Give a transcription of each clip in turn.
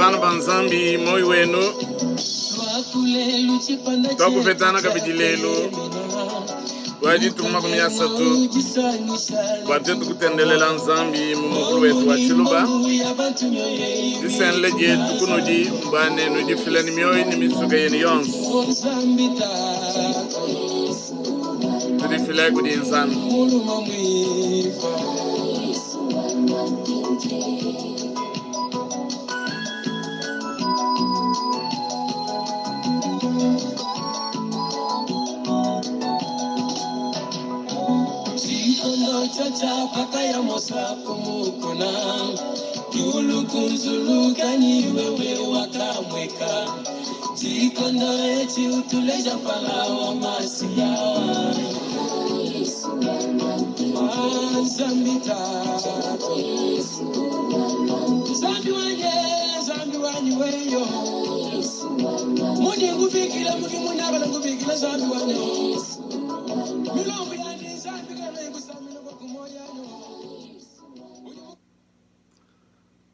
Bana ba Nzambi, moyi wenu. Twakupetana kabidi lelu wa dituku 30 bua tuetu kutendelela Nzambi mu mukulu wetu wa Tshiluba. Disenle dietu kunudi mbua ne nudifile ne mioyo ne misuka yenu yonso. Tudifile kudi Nzambi.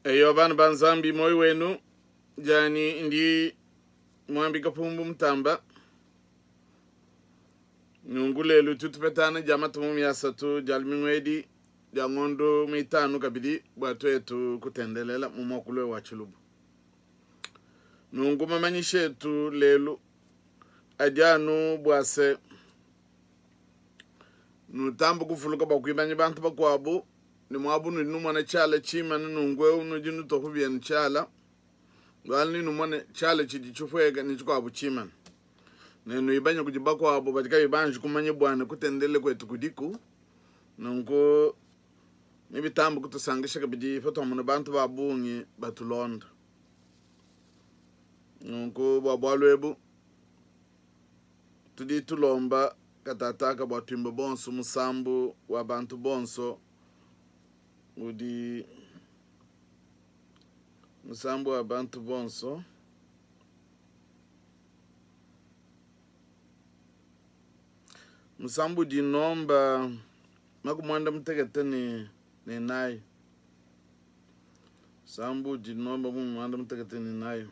Eyo bana ba Nzambi, moyo wenu jani ndi mwambi Kapumbu Mutamba. Nunku lelu tutupetana dia matumu 30 dia lumingu edi dia ngondo muitanu kabidi bua tuetu kutendelela mu muakulu wa Tshiluba. Nunku mamanyisha etu lelu adi anu bua se nutamba kuvuluka bua kuimanya bantu bakuabu ne muabu nudi numona tshiala tshimana nunku eu nudi nutua ku bienu tshiala bualu ne numone tshiala tshidi tshipueka ne tshikuabu tshimana ne nuibanya kudi bakuabu badi kayi banji kumanya bua ne kutendelela kuetu kudiku. Nunku nebitambe kutusankisha kabidi patuamona bantu ba bungi batulonda. Nunku bua bualu ebu tudi tulomba katataka bua tuimbe bonso musambu wa bantu bonso udi musambu wa bantu bonso. Musambu udi nomba 64. Musambu udi nomba 64.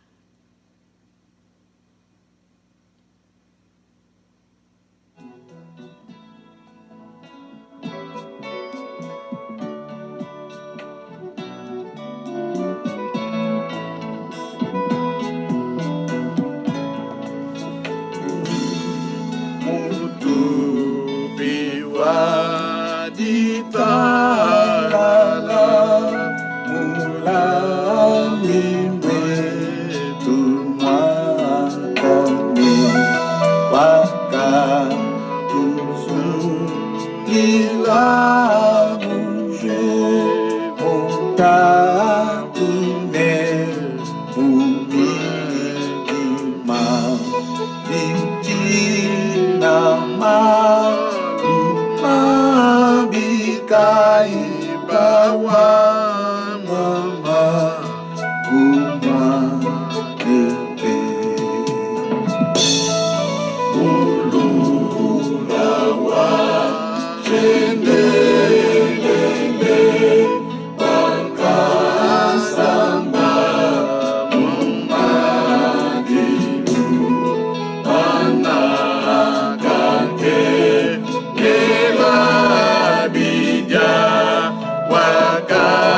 Mutupi wa ditalala mulami wetu muakane wakatusungila mutatu ne mumidima bitina malu mabi kaibawa mama kumakepe mulunda wa chendelele wakasamba mumadilu anakake nela bidia wakasamba.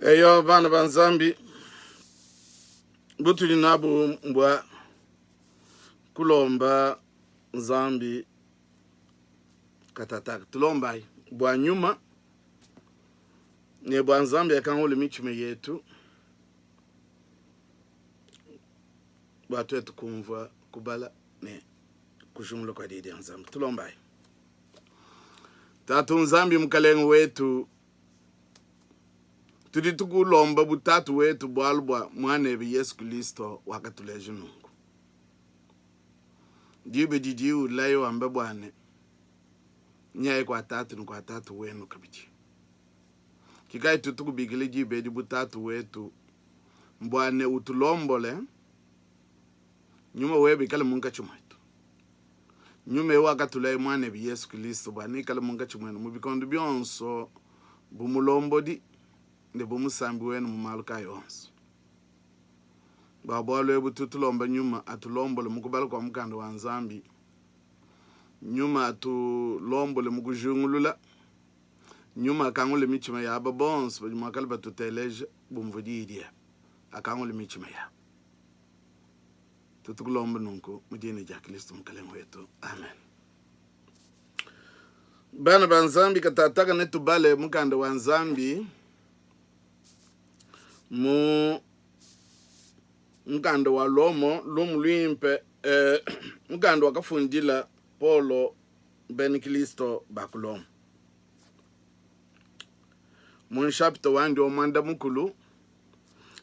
Eyo, bana ba Nzambi, butudi nabu mbua kulomba Nzambi katataka. Tulombayi bua nyuma ne bua Nzambi akangule mitshima yetu bua tuetu kumvua kubala ne kujingulula kua Diyi dia Nzambi. Tulombayi. Tatu Nzambi Mukalenge wetu, tudi tukulomba bu Tatu wetu bualu bua Muanebe Yesu Kristo wakatuleja nunku. Diba didi ulaya wamba bua ne nyaye kua Tatu ne kua Tatu wenu kabidi. Kikayi tutukubikila diba edi bu Tatu wetu mbua ne utulombole Nyuma webe ikale munkatshi muetu. Nyuma eu wakatulaye Muanebe Yesu Kilisto bua nikale munkatshi muenu mu bikondo bionso bu mulombodi ne bu musambi wenu mu malu kayi onso. Bua bualu ebu tu tulomba Nyuma atulombole mu kubala kua mukanda wa Nzambi, Nyuma atulombole mu kujingulula, Nyuma akangule mitshima ya aba bonso badi muakale batuteleja bumvue diyi diebe, akangule mitshima yabu. Tutukulomba nunku mu dina dia Kristo Mukalenge wetu. Amen. Bana ba Nzambi, katataka netubale mukanda wa Nzambi mu mukanda wa Lomo, lumu luimpe, eh, mukanda wakafundila Paulo bena Kristo ba ku Lomo mu nshapita wandi wa muanda mukulu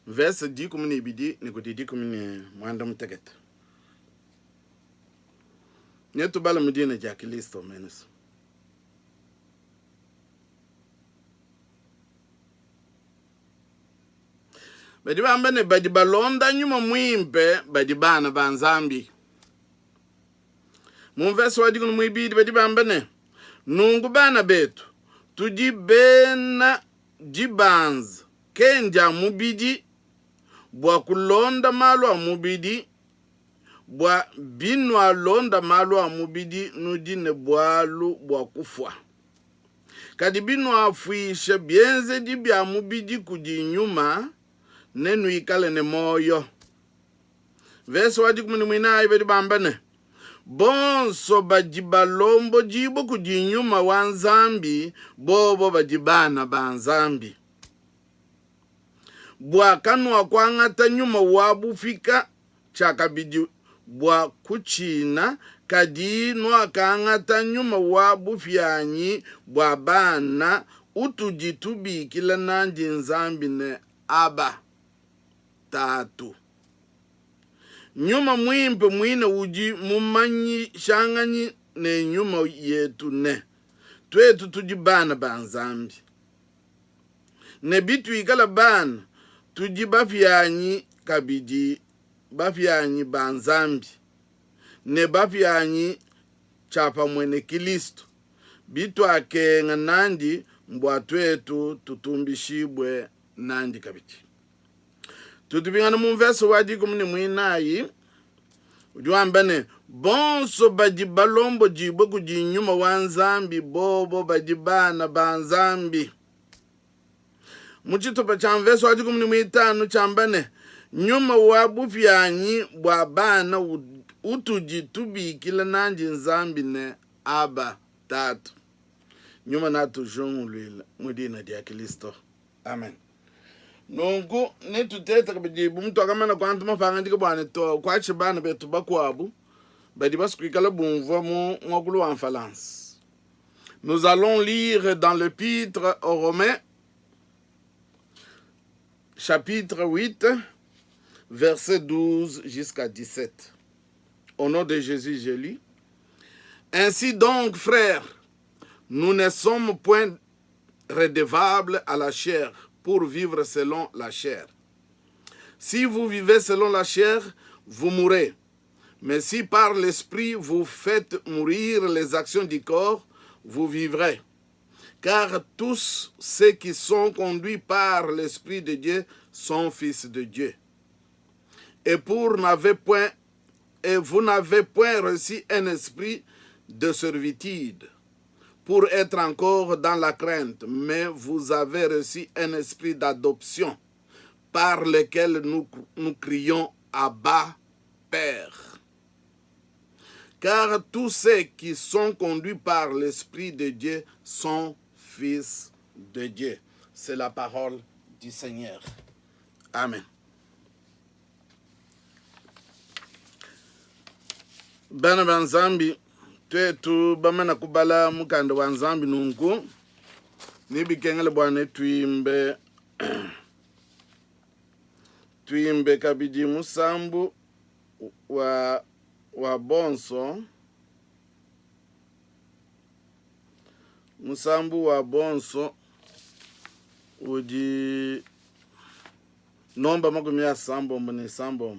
mvese 12 ne kudi 16. Netubale mu dina dia Kristo meneso. Badi bamba ne badi balonda nyuma muimpe badi bana ba Nzambi. Mu mvese wa 12 badi bamba ne, nunku bana betu tudi bena dibanza ke ndia mubidi, bua kulonda malu a mubidi, bua binualonda malu a mubidi nudi ne bualu bua kufua. Kadi binuafuisha bienzedi bia mubidi kudi nyuma, nenuikale ne muoyo. Mvese wa 14 badi bamba ne, bonso badi balombodibue kudi nyuma wa Nzambi, bobo badi bana ba Nzambi. Bua kanuakuangata nyuma wa bupika tshiakabidi bua kutshina, kadi nuakangata nyuma wa bupianyi bua bana, utudi tubikila nandi Nzambi ne, Aba, Tatu. Nyuma Muimpe muine udi mumanyishanganyi ne nyuma yetu ne, tuetu tudi bana ba Nzambi. Ne bituikala bana, tudi bapianyi kabidi, bapianyi ba Nzambi, ne bapianyi tshiapamue ne Kilisto, bituakenga nandi, mbua tuetu tutumbishibue nandi kabidi. Tutupingana mu mvese wa 14 udi wamba ne, bonso badi balombodibue kudi nyuma wa Nzambi bobo badi bana ba Nzambi. Mu tshitupa tshia mvese wa 15 tshiamba ne, nyuma wa bupianyi bua bana utudi tubikila nandi Nzambi ne Aba, Tatu. Nyuma natujunguluila mu dina dia Kristo. Amen. Nunku netutete kabidi bu mutuakamana kuanta mapangadika bua ne tukuatshe bana betu bakuabu badi basue kuikala bumvua mu muakulu wa Mfalansa. Nous allons lire dans l'Épître aux Romains, chapitre 8, verset 12 jusqu'à 17. Au nom de Jésus, je lis. Ainsi donc, frères, nous ne sommes point redevables à la chair pour vivre selon la chair. Si vous vivez selon la chair, vous mourrez. Mais si par l'Esprit vous faites mourir les actions du corps, vous vivrez. Car tous ceux qui sont conduits par l'Esprit de Dieu sont fils de Dieu. Et pour n'avez point et vous n'avez point reçu un esprit de servitude. pour être encore dans la crainte, mais vous avez reçu un esprit d'adoption par lequel nous, nous crions Abba, Père. Car tous ceux qui sont conduits par l'Esprit de Dieu sont fils de Dieu. C'est la parole du Seigneur. Amen. Bana ba Nzambi, tuetu bamana kubala mukanda wa Nzambi nunku, nebikengele bua ne tuimbe tuimbe kabidi musambu wa wa bonso musambu wa bonso udi nomba 36.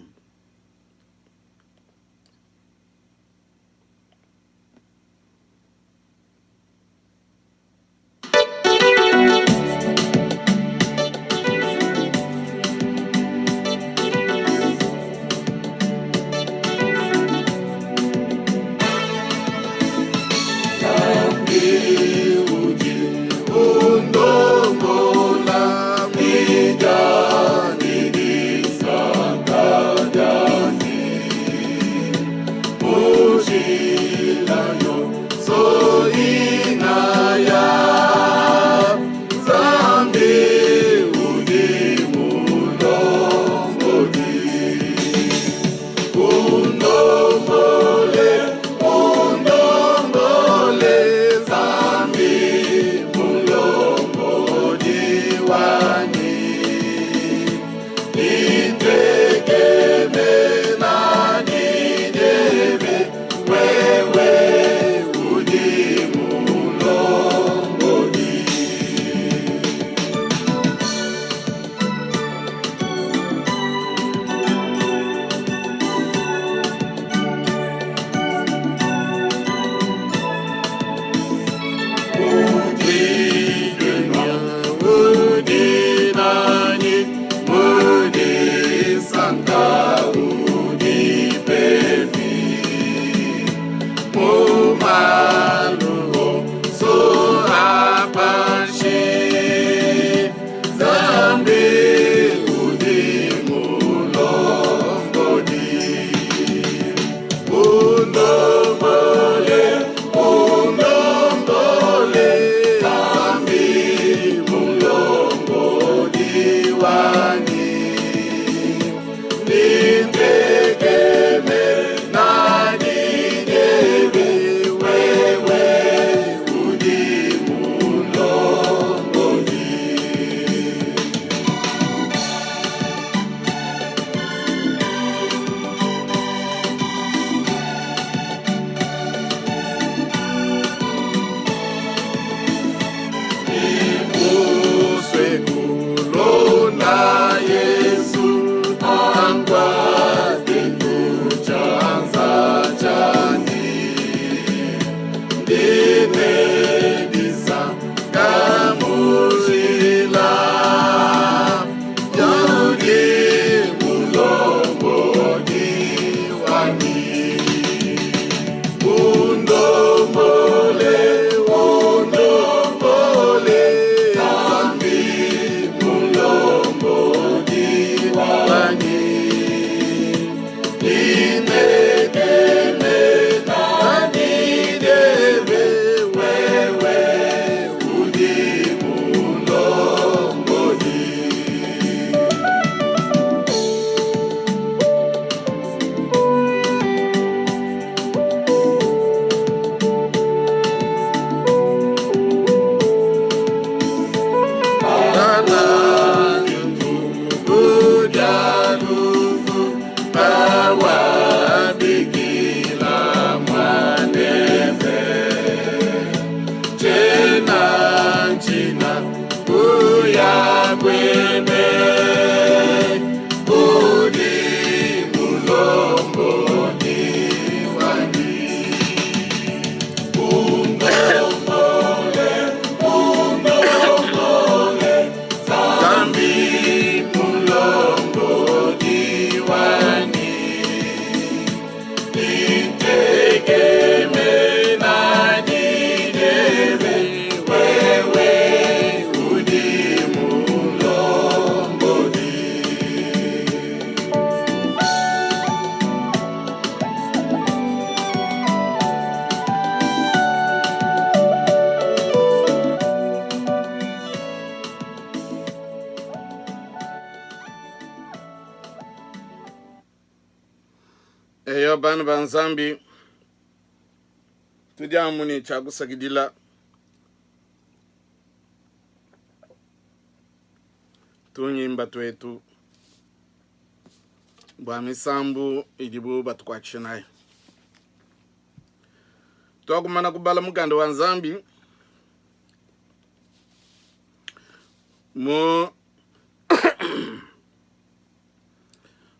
Eyo, bana ba Nzambi, tudi amu ne tshia kusakidila tungimba tuetu bua misambu idibu batukuatshisha nayi. Tuakumana kubala mukanda wa Nzambi mu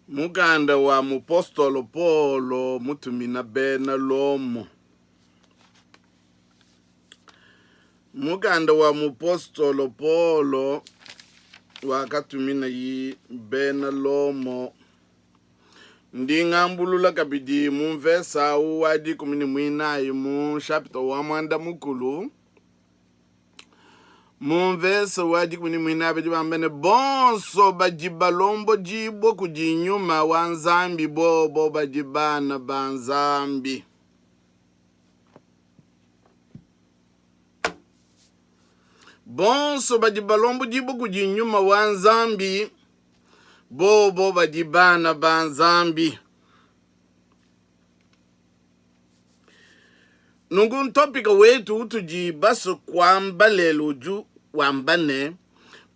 mukanda wa mupostolo Paulo mutumina bena Lomo. Mukanda wa mupostolo Paulo wakatuminayi bena Lomo. Ndi ngambulula kabidi mu mvese au wa 14 mu nshapita wa muanda mukulu. Mu mvese wa 14 badi bamba ne, bonso badi balombodibua kudi nyuma wa Nzambi bobo badi bana ba Nzambi. Bonso badi balombodibua kudi nyuma wa Nzambi bobo badi bana ba Nzambi. Nunku ntopika wetu utudi basue kuamba lelu udi wamba ne,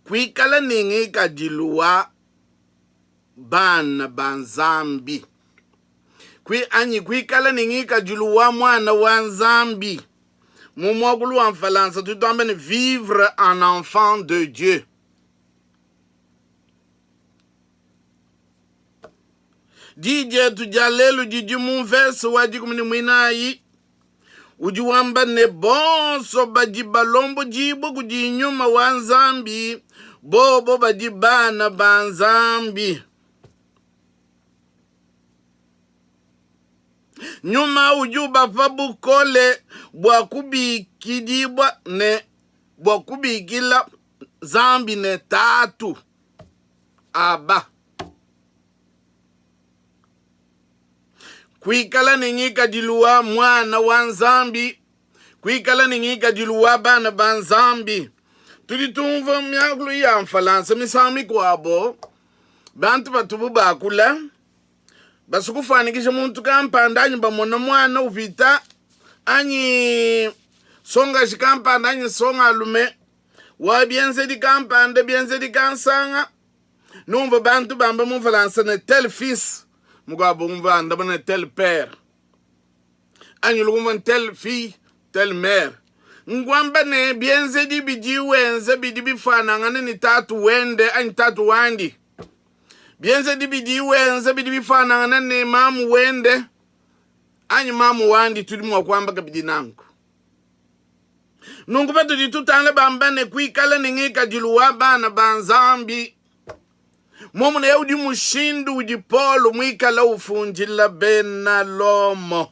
kuikala ne ngikadilu wa bana ba Nzambi kui anyi kuikala ne ngikadilu wa muana wa Nzambi. Mu muakulu wa Mfalansa tudi tuamba ne vivre en enfant de Dieu. Diyi dietu dia lelu didi mu mvese wa 14 udi wamba ne, bonso badi balombodibue kudi nyuma wa Nzambi, bobo badi bana ba Nzambi. Nyuma udi ubapa bukole bua kubikidibua ne bua kubikila Nzambi ne Tatu. Aba. Kuikala ne ngikadilu wa muana wa Nzambi, kuikala ne ngikadilu wa bana ba Nzambi. Tudi tumvua miakulu ya Mfalansa misangu mikuabo, bantu patubu bakula basua kufuanyikija muntu kampanda anyi bamona muana upita anyi nsongaji kampanda anyi nsongalume wa bienzedi kampanda bienzedi kansanga numvua bantu bamba mu Mfalansa ne tel fils, mukuabu umvua andamuna ne tel père, anyi ulukumvua ne tel fille, tel mère. Nkuamba ne bienzedi bidi wenza bidi bifuanangane ne tatu wende anyi tatu wandi. Bienzedi bidi wenza bidi bifuanangane ne mamu wende anyi mamu wandi, tudi mua kuamba kabidi nanku. Nunku patudi tutangila bamba ne kuikala ne ngikadilu wa bana ba Nzambi, muomune eu udi mushindu udi Paulo muikala ufundila bena Lomo.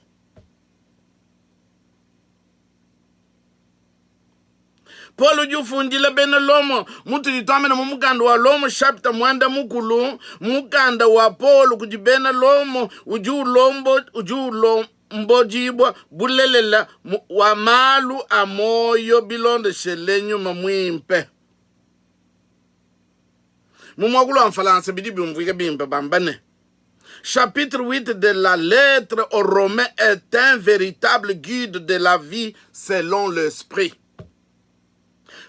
Paulo udi ufundila bena Lomo mutudi tuamba mu mukanda wa Lomo chapter muanda mukulu, mukanda wa Paulo kudi bena Lomo udi ulombo udi ulombo mbodibua bulelela wa malu a muoyo bilondeshele nyuma muimpe. Mu muakulu wa Mfalansa bidi biumvuika bimpe bamba ne, Chapitre 8 de la lettre aux Romains est un véritable guide de la vie selon l'esprit.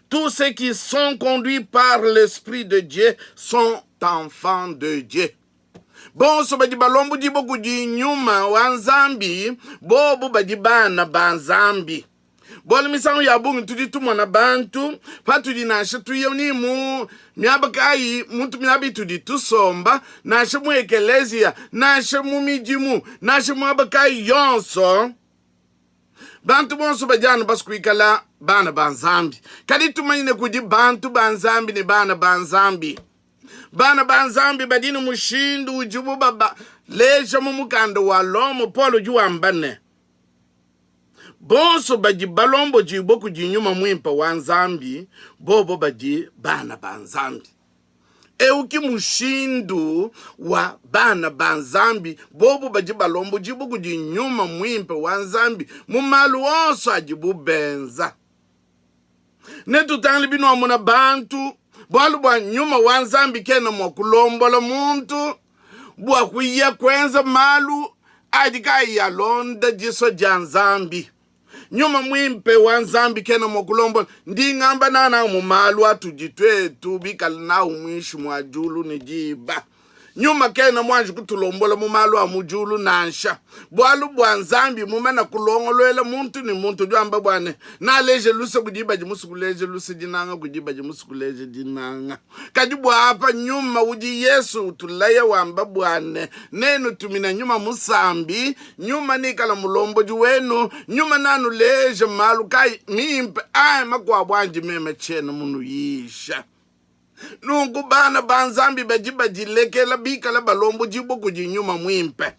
Tous ceux qui sont conduits par l'esprit de Dieu sont enfants de Dieu. Bonso badi balombodibua kudi nyuma wa Nzambi, bobu badi bana ba Nzambi. Bualu misangu ya bungi tudi tumona bantu patudi nansha tuya ni mu miaba kayi muntu miaba itudi tusomba nansha mu ekeleziya nansha mu midimu nansha muaba kayi yonso bantu bonso badi anu basue kuikala bana ba Nzambi. Kadi tumanye ne kudi bantu ba Nzambi ne bana ba Nzambi. Bana ba Nzambi badi ne mushindu udibu babaleja mu mukanda wa Lomo. Paulo udi wamba ne, bonso badi balombodibue kudi nyuma muimpe wa Nzambi, bobo badi bana ba Nzambi. Eu ki mushindu wa bana ba Nzambi, bobo badi balombodibue kudi nyuma muimpe wa Nzambi mu malu onso adibu benza. Netutangile binuamona bantu, bualu bua nyuma wa Nzambi kena mua kulombola muntu bua kuya kuenza malu. adi kaayi alonda disua dia Nzambi. Nyuma Muimpe wa Nzambi kena mua kulombola. Ndi ngamba nangananga mu malu atudi tuetu bikale nawu muinshi mua diulu ne diba. Nyuma kena muanji kutulombola mu malu a mu diulu nansha. Bualu bua Nzambi mumana kulongoluela muntu ne muntu, udi wamba bua ne, Naleje luse kudi badi musue kuleja luse, dinanga kudi badi musue kuleja dinanga. Kadi bua apa Nyuma udi Yesu utulaya wamba bua ne, Nenutumina Nyuma Musambi, Nyuma nikala mulombodi wenu, Nyuma nanuleje malu kayi mimpe anyi makuabu andi meme tshiena munuyisha. Nunku bana ba Nzambi badi badilekela bikala balombodibua kudi Nyuma Muimpe.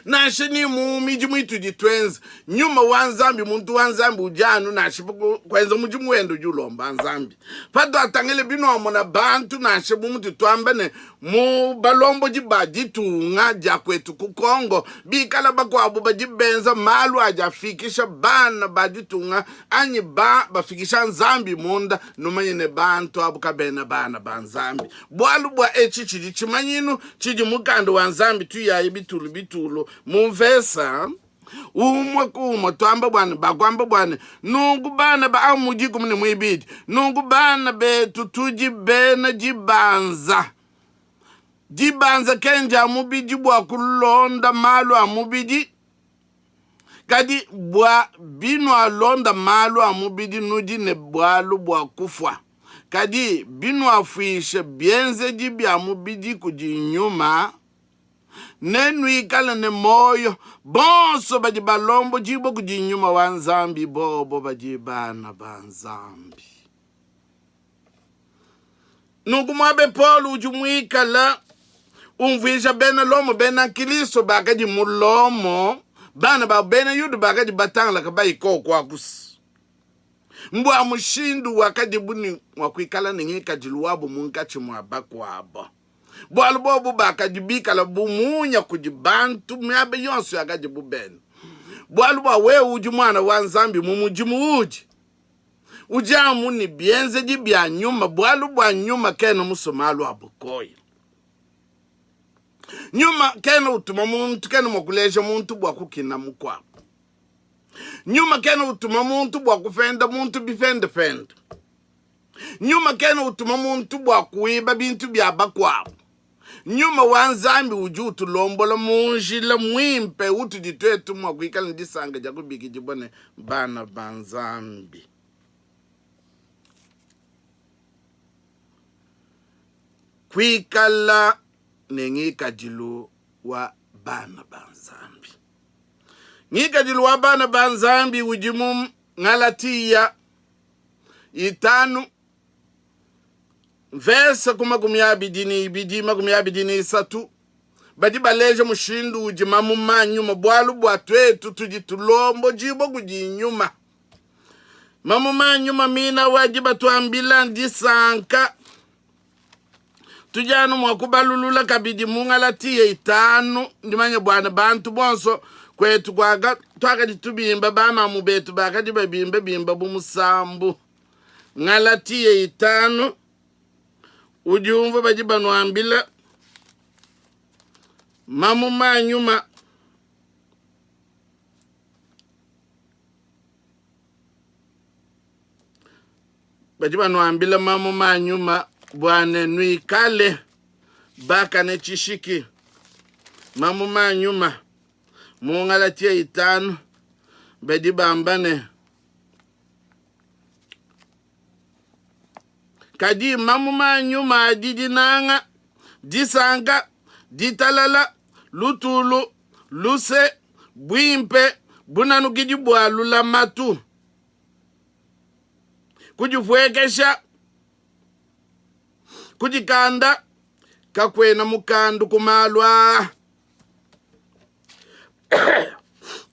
Nansha ni mu midimu itudi tuenza, Nyuma wa Nzambi, muntu wa Nzambi udi anu nansha pa kuenza mudimu wende udi ulomba Nzambi. Patuatangila binuamona bantu nansha bu mutu tuamba ne mu balombodi ba ditunga dia kuetu ku Congo bikala bakuabu badi benza malu adi afikisha bana ba ditunga anyi ba bafikisha Nzambi munda, numanye ne bantu abu kabena bana ba Nzambi. Bualu bua etshi tshidi tshimanyinu tshidi mukanda wa Nzambi tuyayi bitulu bitulu mu mvesa umue ku umue tuamba bua ne bakuamba bua ne nunku bana ba amu mu dikumi ne muibidi nunku bana betu tudi bena dibanza dibanza kendia mubidi bua kulonda malu a mubidi kadi bua binualonda malu a mubidi nudi ne bualu bua kufua kadi binuafuisha bienzedi bia mubidi kudi nyuma nenuikale ne muoyo. Bonso badi balombodibua kudi nyuma wa Nzambi, bobo badi bana ba Nzambi. Nunku muabe Paulo udi muikala umvuija bena Lomo, bena Kristo bakadi mu Lomo, bana ba bena Yuda bakadi batangila kabayi koku akusi mbua mushindu wakadibu ne mua kuikala ne ngikadilu wabu munkatshi mua bakuabo. Bualu bobu bakadi bikala bu munya kudi bantu miaba yonso yakadibu benda. Bualu bua wewe udi muana wa Nzambi mu mudimu udi udi amu ne bienzedi bia nyuma, bualu bua nyuma kena musue malu a bukoya. Nyuma kena utuma muntu, kena mua kuleja muntu bua kukina mukuabu. Nyuma kena utuma muntu bua kupenda muntu bipendapenda. Nyuma kena utuma muntu bua kuiba bintu bia bakuabu. Nyuma wa Nzambi udi utulombola mu njila muimpe utudi tuetu mua kuikala ne disanka dia kubikidibua ne bana ba Nzambi. Kuikala ne ngikadilu wa bana ba Nzambi. Ngikadilu wa bana ba Nzambi udi mu Ngalatiya itanu mvese ku 22 23 badi baleja mushindu udi mamuma a nyuma bualu bua tuetu tudi tulombodibua kudi nyuma mamuma a nyuma mina adi batuambila ndisanka tudi anu mua kubalulula kabidi mu Ngalatiya itanu ndimanye buana bantu bonso kwetu kwaka twakadi tubimba bamamu betu bakadi babimba bimba bu musambu Ngalatiya itanu udi umvua badi banuambila mamuma a nyuma Badi banuambila mamuma a nyuma bua ne nuikale bakane tshishiki. Mamuma a nyuma mu Ngalatia itanu badi bamba ne, kadi mamuma a nyuma adi dinanga, disanka, ditalala, lutulu, luse, buimpe, bunanukidi bua lulamatu kudipuekesha, kudikanda, kakuena mukandu ku malu aa.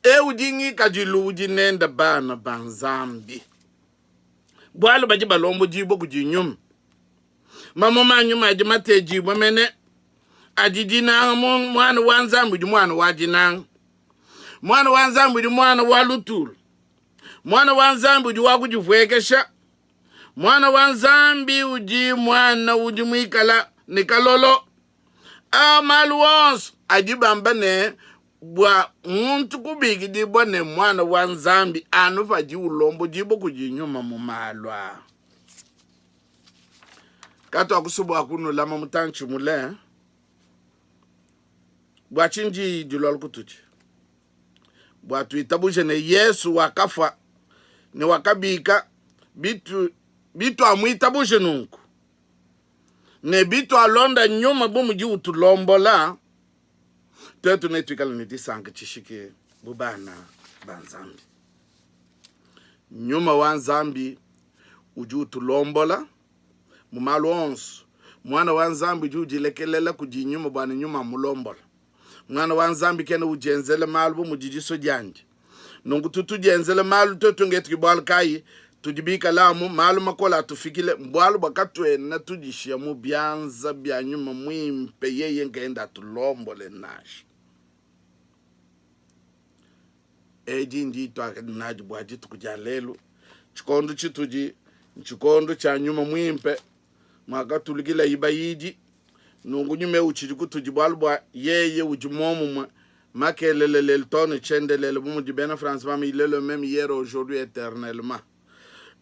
Eu udi ngikadilu udi nende bana ba Nzambi, bualu badi balombodibua kudi nyuma. Mamuma a nyuma adi matedibue mene adi dinanga. Muana wa Nzambi udi muana wa dinanga, muana wa Nzambi udi muana wa lutulu, Muana wa Nzambi udi wa kudipuekesha. Muana wa Nzambi udi muana udi muikala ne kalolo. Aa malu onso adi bamba ne, bua muntu kubikidibua ne muana wa Nzambi anu padi ulombodibua kudi nyuma mu malu aa. Katuakusua bua kunulama mutantshi mule. Bua tshinyi diyi dilualu kutudi? Bua tuitabuje ne Yesu wakafua ne wakabika, bitu bituamuitabuje nunku ne bitualonda nyuma bu mudi utulombola, tuetu netuikale ne disanka tshishiki bu bana ba Nzambi. Nyuma wa Nzambi udi utulombola mu malu onso. Muana wa Nzambi udi udilekelela kudi nyuma bua ne nyuma amulombola. Muana wa Nzambi kena udienzela malu bu mudi disua diandi. Nunku tutu tudienzela malu tuetu ngetu, ke bualu kayi tudi bikale amu malu makole atufikile, mbualu bua katuena tudishiya mu bianza bia Nyuma Muimpe yeye nkayende atulombole nansha. Edi ndituakadi nadi bua dituku dia lelu. Tshikondo tshitudi ntshikondo tshia Nyuma Muimpe muakatulukilayi bayidi. Nunku Nyuma eu utshidi kutudi bualu bua yeye udi muomumue makelela lelu too ne tshiendelele, bu mudi bena France bamba, il est le même hier, aujourd'hui, eternellement.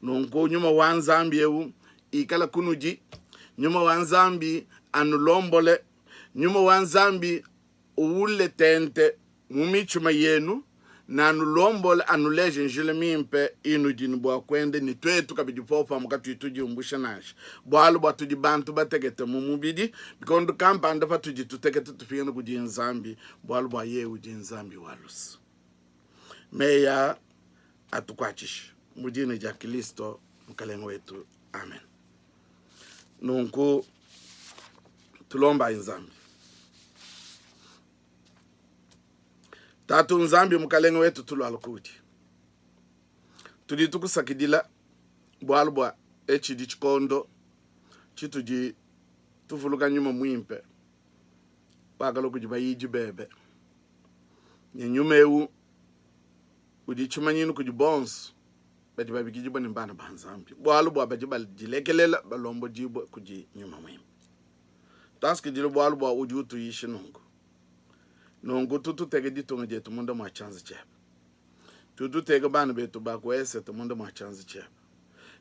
Nunku Nyuma wa Nzambi eu ikala kunudi, Nyuma wa Nzambi anulombole, Nyuma wa Nzambi uwule tente mu mitshima yenu, ne anulombole, anuleje njila mimpe inudi ne bua kuenda, ne tuetu kabidi popamue katuyi tudiumbusha nansha, bualu bua tudi bantu batekete mu mubidi. Bikondo kampanda patudi tuteketa, tupingana kudi Nzambi, bualu bua yeye udi Nzambi wa luse. Meyi aa atukuatshishe mu dina dia Kristo Mukalenge wetu, amen. Nunku tulombayi Nzambi. Tatu Nzambi Mukalenge wetu, tulualu kudi tudi tukusakidila bualu bua etshidi tshikondo tshitudi tuvuluka nyuma muimpe wakalua kudi bayidi bebe, ne nyuma eu udi tshimanyinu kudi bonso badi babikidibua ne bana ba Nzambi, bualu bua badi badilekelela balombodibue kudi nyuma muimpe. Tuasakidile bualu bua udi utuyisha nunku. Nunku tututeke ditunga dietu munda mua tshianza tshiebe, tututeke bana betu ba ku esete munda mua tshianza tshiebe,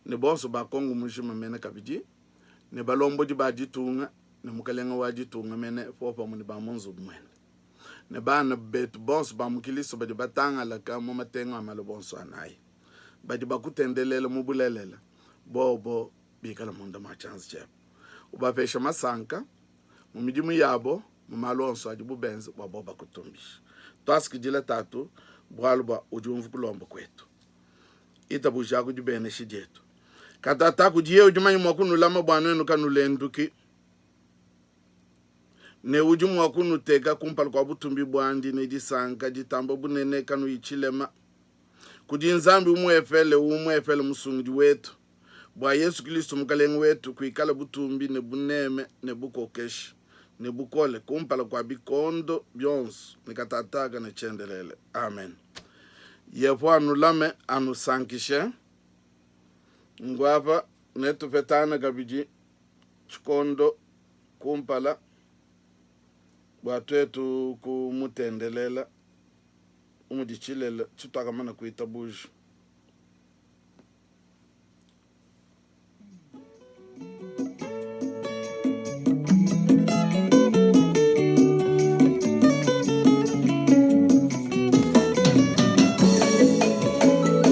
ne bonso ba Kongo mujima mene kabidi, ne balombodi ba ditunga ne mukelenge wa ditunga mene popamue ne ba mu nzubu muende, ne bana betu bonso ba mu Kilisto badi batangalaka mu matengu a maloba onso anayi, badi bakutendelela mu bulelela, bobo bikale munda mua tshianza tshiebe. Ubapeshe masanka mu midimu yabo, mu malu onso adibu benza, bua bobo bakutumbishe. Tuasakidila Tatu, bualu bua udi umvua kulomba kuetu. Itabujaku dibenesha dietu. Katataka kudiye udi manye mua kunulama bua nuenu kanulenduki, ne udi mua kunuteka kumpala kua butumbi buandi ne disanka ditamba bunene kanuyi tshilema. Kudi Nzambi umuepele, umuepele Musungidi wetu, bua Yesu Kilisto Mukelenge wetu, kuikale butumbi ne buneme ne bukokeshi ne bukole kumpala kua bikondo bionso ne katataka ne tshiendelele. Amen. Yehowa anulame, anusankishe. Nguapa netupetane kabidi tshikondo kumpala bua tuetu kumutendelela bu mudi tshilele tshituakamana kuitabuja.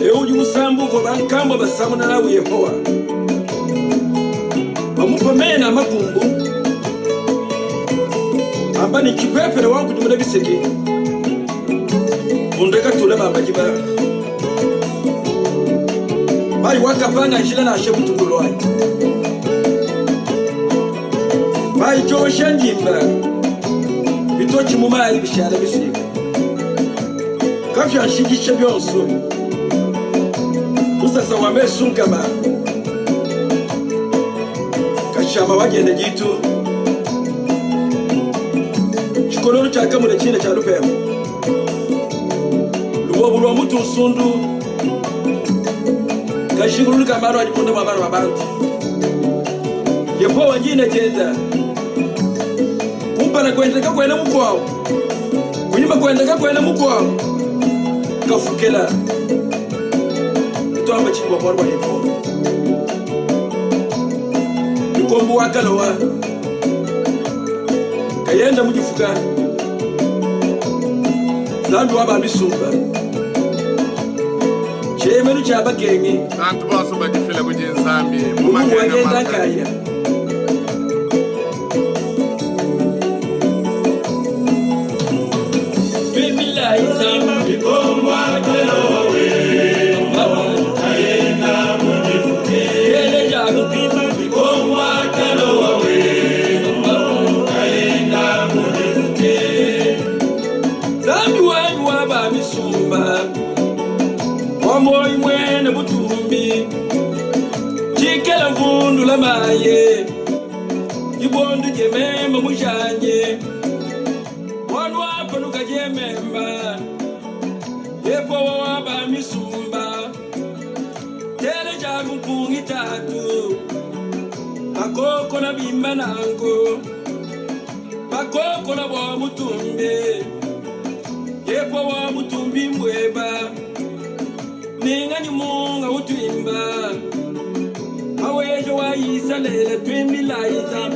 Eu udi musambu uvua bankambua basamuna nawu Yehowa, bamupa mena a makumbu, amba ne, Tshipepele wankudimuna biseke, bunda katula ba madiba. Mayi wakapanga njila nansha butuku luayi. Mayi tshiosha ndimba, bitotshi mu mayi bishala bisuika. Kapia nshikisha bionso, musasa wa mesu nkama, kashama wagenda ditu, tshikololo tshiakamuna tshina tshia lupemba. Lubobo lua mutu nsundu kajingululu ka malu adi munda mua bana ba bantu. Yehowa ndina dienda. Kumpala kuende kakuena mukuabu, kunyima kuende kakuena mukuabu. Kafukela tuamba tshinyi bua bualu bua Yehowa? Mukombo wa kalowa kayenda mu difuka, Nzambi wa ba misumba, tshiemenu tshia bakengi. Bantu bonso badifila kudi Nzambi mu Mulungu makenga wagenda makane. nkaya. Zambi wanyi wa ba misumba wa moyo mwene butumbi cikela mvundula maye ibondu jemema mujanye wanwapanuka jemema yepowa wa ba misumba tele jaku mpungi tatu bakoko na bimba nango bakoko na bwa mutumbi yepo wa mutumbi mbweba ninga munga utwimba awejo wa Isalele twimbilaiza.